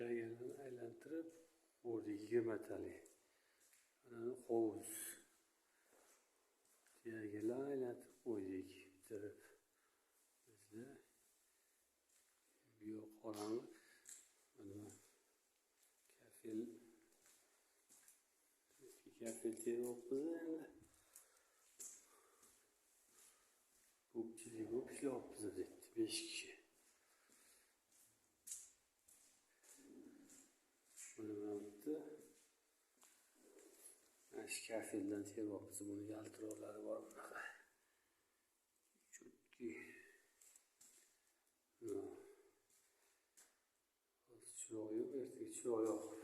Tiyagalarni aylantirib qo'ydik 20 talik. Mana hovuz. Tiyagalarni aylantirib qo'ydik bitirib. Bizda bu yoq qorong'i. Mana kafel, eski kafel teryapmiz endi. Ko'pchilik ko'p ishlayapmiz debdi, 5 kishi. Buni mana bitta mana shu kafeldan teryapmiz. Buni yaltiroqlari bor bunaqa. Cho'tki. Hozir chiroq yo'q, ertaga chiroq yoqib